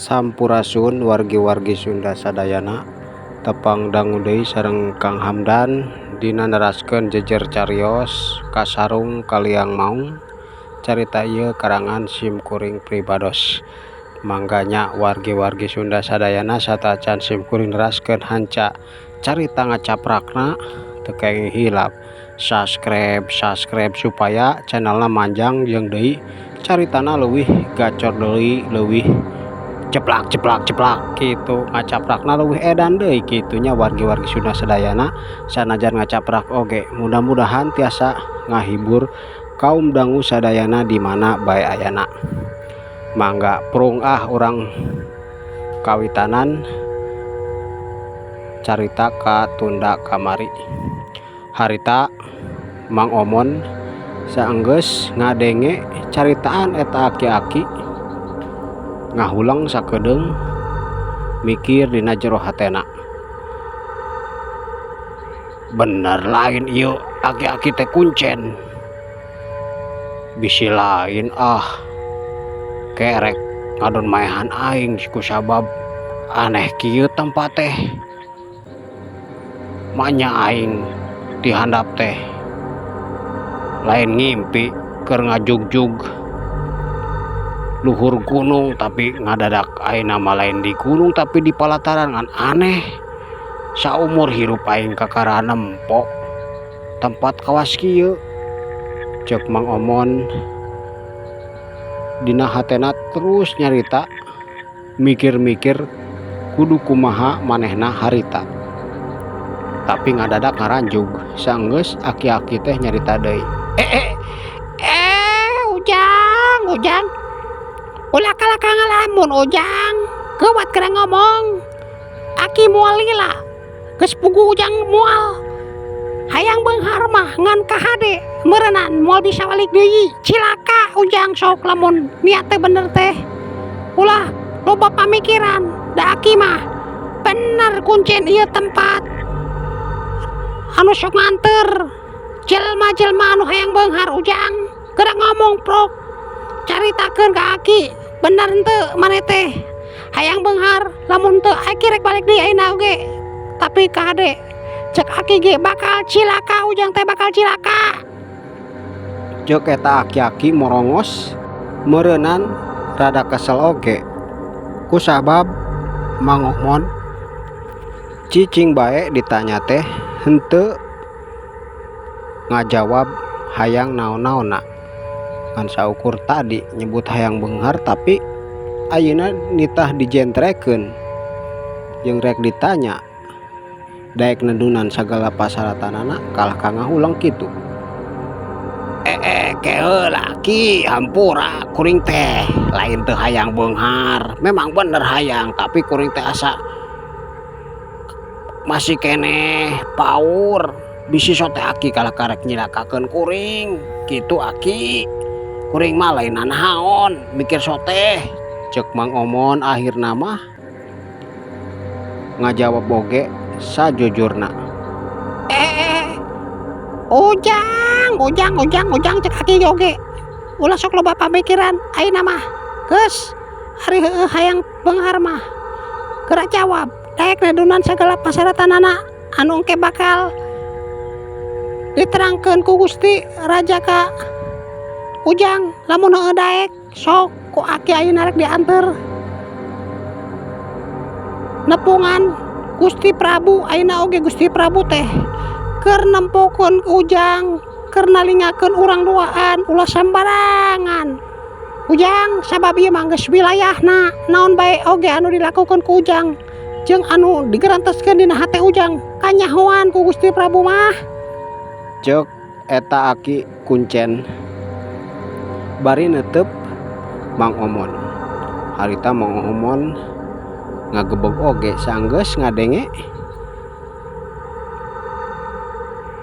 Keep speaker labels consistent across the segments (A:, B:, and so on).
A: Sampurasun wargi-wargi Sunda sadayana tepang dangu deui sareng Kang Hamdan dina neraskeun jejer carios kasarung kaliang maung carita ieu karangan sim kuring pribados mangga nya wargi-wargi Sunda sadayana sateuacan sim kuring neraskeun hanca carita ngacaprakna teu kenging hilap subscribe subscribe supaya channelna manjang jeung deui caritana leuwih gacor deui leuwih jeplak jeplak jeplak kitu ngacaprakna leuwih edan deui kitu nya wargi-wargi Sunda sadayana sanajan ngacaprak oge mudah-mudahan tiasa ngahibur kaum dangu sadayana di mana bae ayana. Mangga prung ah urang kawitanan carita katunda kamari. Harita Mang Omon saenggeus ngadenge caritaan eta aki-aki ngahuleng sakedeung mikir dina jero hatena. Bener lain ieu aki-aki teh kuncen. Bisi lain ah kerek ngadon maehan aing kusabab aneh kieu tempat teh. Manya aing di handap teh lain ngimpi keur ngajugjug luhur gunung tapi ngadadak ayeuna mah lain di gunung tapi di palataran ngan aneh saumur hirup aing kakara nempo tempat kawas kieu. Ceuk Mang Omon dina hatena terus nyarita mikir-mikir kudu kumaha manehna harita. Tapi ngadadak ngaranjug saenggeus aki-aki teh nyarita deui.
B: Ujang, ujang. Ulah kalaka ngalamun ujang. Geuwat geura ngomong. Aki moal lila. Geus puguh ujang moal. Hayang beunghar mah ngan kahade meureunan moal bisa balik deui. Cilaka ujang sok lamun niat teh bener teh. Ulah loba pamikiran da aki mah bener kuncen ieu tempat anu sok nganter jelma-jelma anu hayang beunghar ujang. Geura ngomong prok caritakeun ka aki bener henteu maneh teh hayang beunghar lamun teu aki rek balik deui ayeuna oge tapi kahade cek aki ge bakal cilaka ujang teh bakal cilaka.
A: Ceuk eta aki-aki morongos meureunan rada kesel oge kusabab Mang Omon cicing bae ditanya teh henteu ngajawab hayang naon-naonna ngan saukur tadi nyebut hayang beunghar tapi ayeuna nitah dijentrekeun jeung rek ditanya daek nedunan sagala pasaratanana kalah ka ngahuleng kitu. Keheula ki hampura kuring teh lain teu hayang beunghar memang bener hayang tapi kuring teh asa masih keneh paur bisi sote aki kalah karek nyilakakeun kuring kitu aki kuring mah lain nanaon mikir sote. Ceuk Mang Omon akhirna mah ngajawab oge sajujurna.
B: Ujang, ujang, ujang, ujang cek aki oge ulah sok loba pamikiran ayeuna mah geus ari heueuh hayang beunghar mah geura jawab daek nedunan sagala pasaratanana anu engke bakal diterangkeun ku Gusti Raja ka ujang lamun heueuh daek sok ku aki ayeuna rek dianteur nepungan Gusti Prabu ayeuna oge Gusti Prabu teh keur nempokeun ujang keur nalingakeun urang duaan ulah sambarangan ujang sabab ieu mah geus wilayahna naon bae oge anu dilakukeun ku ujang jeung anu digerenteskeun dina hate ujang kanyahoan ku Gusti Prabu mah.
A: Ceuk eta aki kuncen bari neuteup Mang Omon. Harita Mang Omon ngagebeg oge saenggeus ngadenge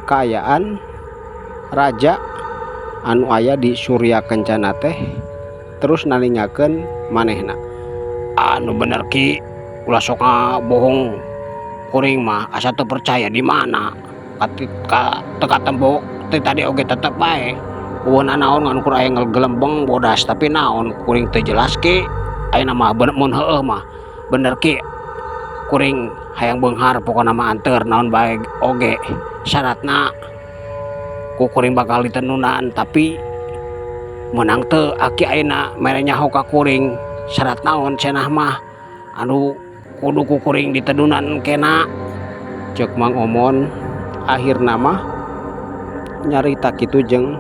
A: kaayaan raja anu aya di Surya Kencana teh terus nalingakeun manehna. Anu bener ki ulah sok ngabohong kuring mah asa teu percaya di mana ka teu katempo teh tadi oge tetep bae eueun naon ngan ukur aya ngegelembeng bodas tapi naon kuring teu jelas ki Ayeuna mah mun heueuh mah bener ki kuring hayang beunghar pokona mah anteur naon bae oge syaratna ku kuring bakal ditenunan tapi meunang teu aki ayeuna mere nyaho ka kuring syarat naon cenah mah anu kudu ku kuring ditedunan kena. Ceuk Mang Omon akhirna mah nyarita kitu jeung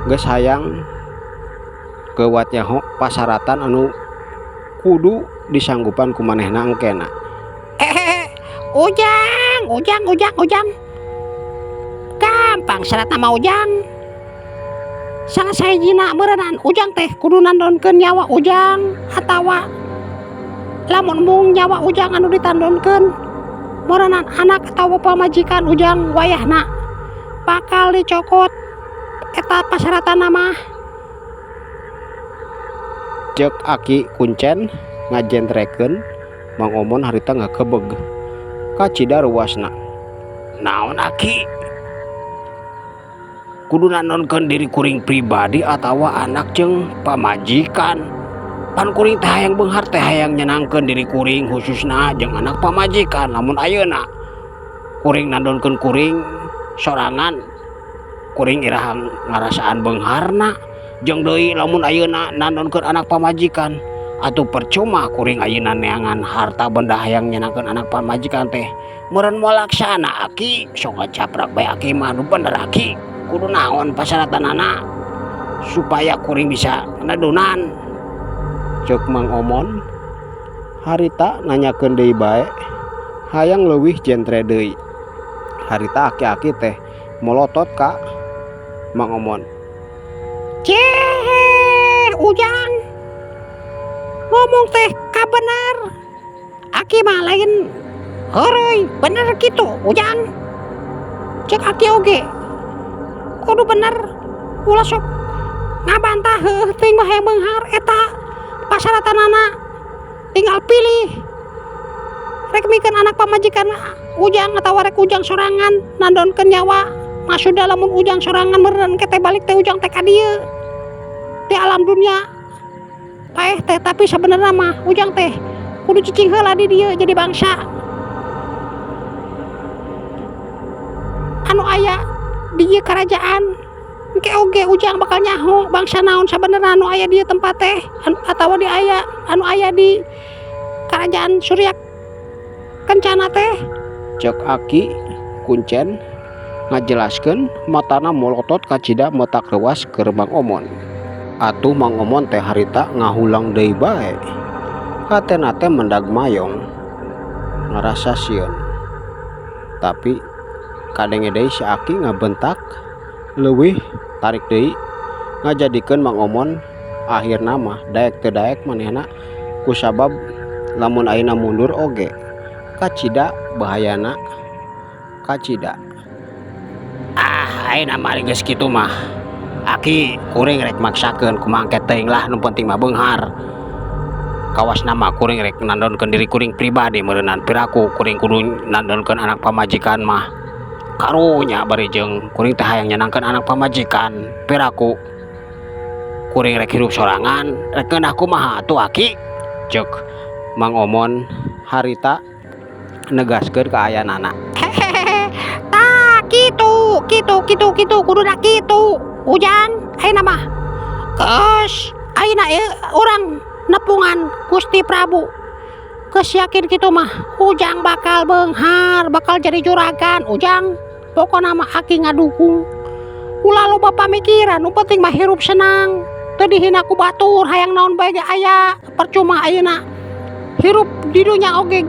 A: geus hayang geuwat nyaho pasaratan anu kudu disanggupan ku manehna engkena.
B: Hehehe ujang ujang ujang ujang gampang syaratna mah ujang salah sahijina meureunan ujang teh kudu nandonkeun nyawa ujang atawa lamun embung nyawa ujang anu ditandonkeun meureunan anak atawa pamajikan ujang wayahna bakal dicokot eta pasaratanna mah.
A: Ceuk aki kuncen ngajentrekeun Mang Omon harita ngakebeg kacida ruasna. Naon aki? Kudu nandonkeun diri kuring pribadi atawa anak jeung pamajikan. Pan kuring teh hayang beunghar teh hayang nyenangkeun diri kuring khususna jeung anak pamajikan. Lamun ayeuna kuring nandonkeun kuring sorangan kuring iraha ngarasaan beungharna. Jeung deui lamun ayeuna nandonkeun anak pamajikan atuh percuma kuring ayeuna neangan harta benda hayang nyenangkeun anak pamajikan teh meureun moal laksana aki sok ngajaprak bae aki mah nu bener aki kudu naon pasaratanana supaya kuring bisa nedunan. Ceuk Mang Omon harita nanyakeun deui bae hayang leuwih jentre deui. Harita aki-aki teh molotot ka Mang Omon.
B: Ceh ujang ngomong teh kabener aki mah lain heureuy bener kitu ujang ceuk aki oge kudu bener ulah sok ngabantah heueuh teuing mah hayang beunghar eta pasaratanana tinggal pilih rek mikeun anak pamajikan ujang atawa rek ujang sorangan nandonkeun nyawa maksudna lamun ujang sorangan meureun engke teh balik teh ujang teh ka dieu di alam dunia paeh teh tapi sabenerna mah ujang teh kudu cicing heula di dieu jadi bangsa anu aya di ieu karajaan engke oge ujang bakal nyaho bangsa naon sabenerna anu aya di ieu tempat teh atawa di aya anu aya di karajaan Surya Kencana teh.
A: Ceuk aki kuncen ngajelaskeun matana molotot kacida metak reuas keur Mang Omon. Atuh Mang Omon teh harita ngahulang deui bae. Hatena teh mendag mayong ngarasa sieun. Tapi kadenge deui si aki ngabentak leuwih tarik deui ngajadikeun Mang Omon akhirna mah daek teu daek manehna kusabab lamun ayeuna mundur oge kacida bahayana kacida. Ah ayeuna mah geus kitu mah aki kuring rek maksakeun kumaha engke teuing lah nu penting mah beunghar. Kawasna mah kuring rek nandonkeun diri kuring pribadi meureunan piraku kuring kudu nandonkeun anak pamajikan mah. Karunya bari jeung kuring teh hayang nyenangkeun anak pamajikan piraku kuring rek hirup sorangan rek ngeunah kumaha atuh aki. Ceuk Mang Omon harita negaskeun kaayaanana.
B: Hehehe tah kitu kitu kitu kitu kuduna kitu ujang ayeuna mah geus ayeuna ieu urang nepungan Gusti Prabu geus yakin kitu mah ujang bakal beunghar bakal jadi juragan ujang pokona mah aki ngadukung ulah loba pamikiran nu penting mah hirup senang teu dihina ku batur hayang naon bae ge aya percuma ayeuna hirup di dunya oge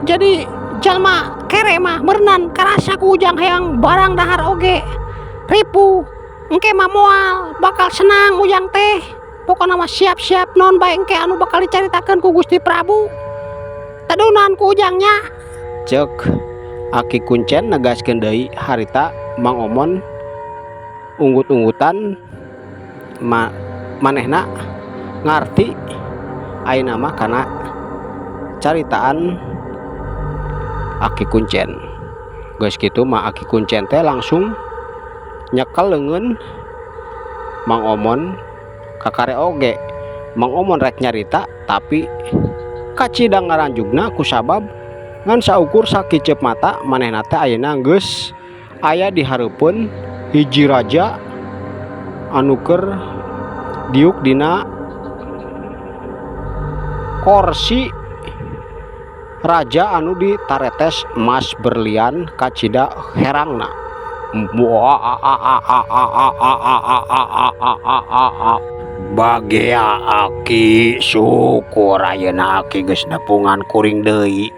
B: jadi jalma kere mah meureunan karasa ku ujang hayang barang dahar oge ripuh engke mah moal bakal senang ujang teh pokona mah siap-siap naon bae engke anu bakal dicaritakeun ku Gusti Prabu tedunan ku ujang nya.
A: Ceuk aki kuncen negaskeun deui harita Mang Omon unggut-unggutan manehna ngarti ayeuna mah kana caritaan aki kuncen. Geus kitu mah aki kuncen teh langsung nyekel leungeun Mang Omon kakare oge Mang Omon rek nyarita tapi kacida ngaranjugna kusabab ngan saukur sakiceup mata manehna teh ayeuna geus aya di hareupeun hiji raja anu keur diuk dina korsi raja anu ditaretes emas berlian kacida herangna. Bagea aki syukur ayeuna aki geus nepungan kuring deui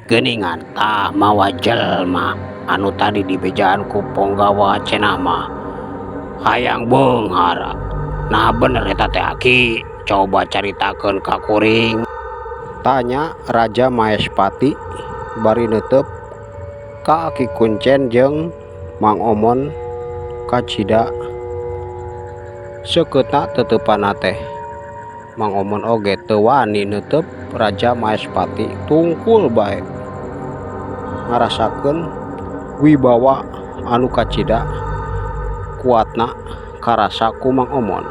A: geuningan tah mawa jelema anu tadi dibejaan ku ponggawa cenah mah hayang beunghar. Nah bener eta teh aki, coba caritakeun ka kuring. Tanya Raja Maespati bari neuteup ka Aki Kuncen jeung Mang Omon kacida seukeutna teuteupanna teh. Mang Omon oge teu wani neuteup Raja Maespati tungkul bae ngarasakeun wibawa anu kacida kuatna karasa ku Mang Omon.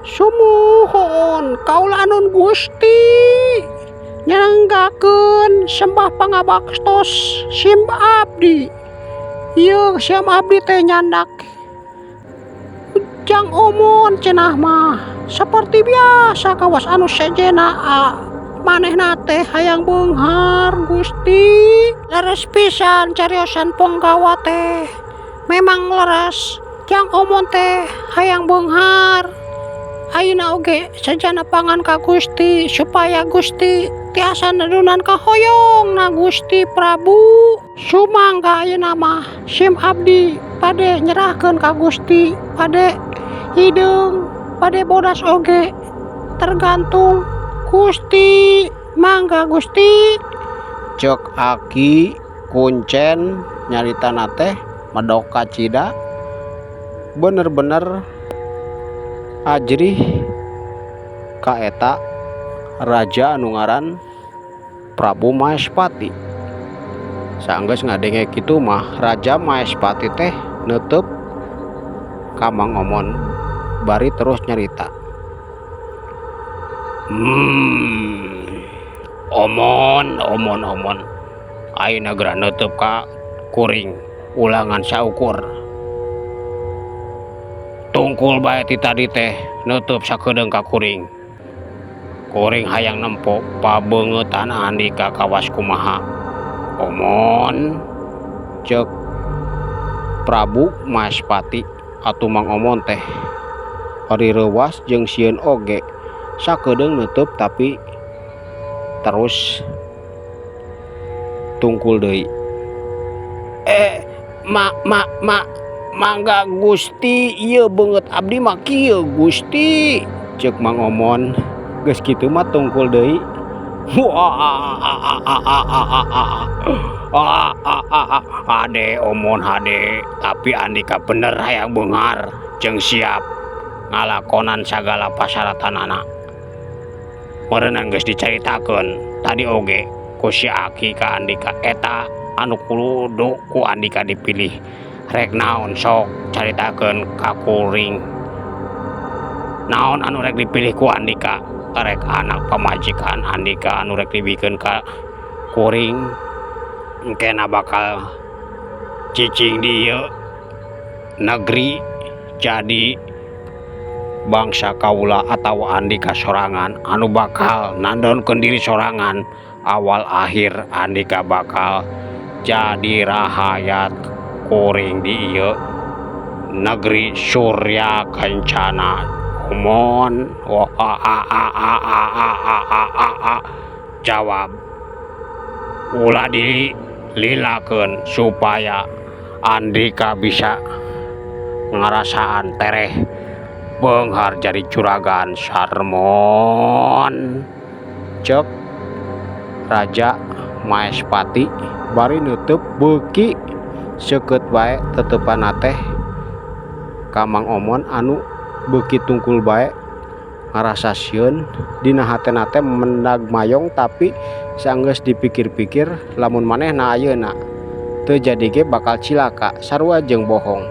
B: Sumuhun kaula nun Gusti nyananggakeun sembah pangabaktos sim abdi. Ieu sim abdi teh nyandak Ujang Omon cenah mah seperti biasa kawas anu sejena manehna teh hayang beunghar Gusti. Leres pisan cariosan ponggawa teh. Memang leres Jang Omon teh hayang beunghar. Ayeuna oge sejana pangan ka Gusti supaya Gusti tiasa nedunan kahoyongna Gusti Prabu. Sumangga ayeuna mah sim abdi bade nyerahkeun ka Gusti, bade hideung, bade bodas oge tergantung Gusti. Mangga Gusti.
A: Ceuk Aki Kuncen nyaritana teh medok kacida bener-bener ajrih ka eta raja anu ngaran Prabu Maespati. Sanggeus ngadenge kitu mah Raja Maespati teh neuteup ka Mang Omon bari terus nyarita. Omon, Omon, Omon, ayeuna geura neuteup ka kuring ulangan saukur. Tungkul bae ti tadi teh neuteup sakedeung ka kuring. Kuring hayang nempo pabeungeutan andika kawas kumaha. Omon, ceuk Prabu Maespati atuh Mang Omon teh bari reuwas jeung sieun oge sakedeung neuteub tapi terus tungkul deui. Ma ma ma mangga Gusti ieu beungeut abdi mah kieu Gusti, ceuk Mang Omon. Geus kitu mah tungkul deui. Hade Omon hade, tapi andika bener hayang beunghar jeung siap ngalakonan sagala pasaratanana. Meureunna geus dicaritakeun tadi oge ku si Aki ka andika eta anu kudu ku andika dipilih. Rek naon sok caritakeun ka kuring. Naon anu rek dipilih ku andika? Rek anak pamajikan andika anu rek dibikeun ka kuring engkena bakal cicing di ieu negeri jadi bangsa kaula atawa andika sorangan anu bakal nandonkeun diri sorangan awal akhir andika bakal jadi rahayat kuring di ieu negeri Surya Kencana. Omon, jawab ulah dililakeun supaya andika bisa ngarasaan tereh beunghar jadi juragan Sarmon. Ceuk Raja Maespati bari neuteub beuki seukeut bae teteupanna teh ka Mang Omon anu beuki tungkul bae ngarasa sieun dina hatena teh mendag mayong tapi sanggeus dipikir-pikir lamun manehna ayeuna teu jadi ge bakal cilaka sarua jeung bohong.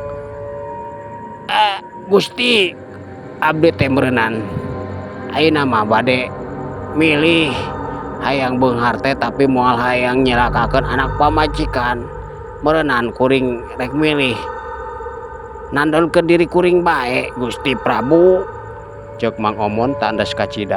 A: Gusti Abdi teh meureunan ayeuna mah bade milih hayang beunghar teh, tapi moal hayang nyilakakeun anak pamajikan. Meureunan kuring rek milih nandonkeun diri kuring bae, Gusti Prabu, ceuk Mang Omon tandes kacida.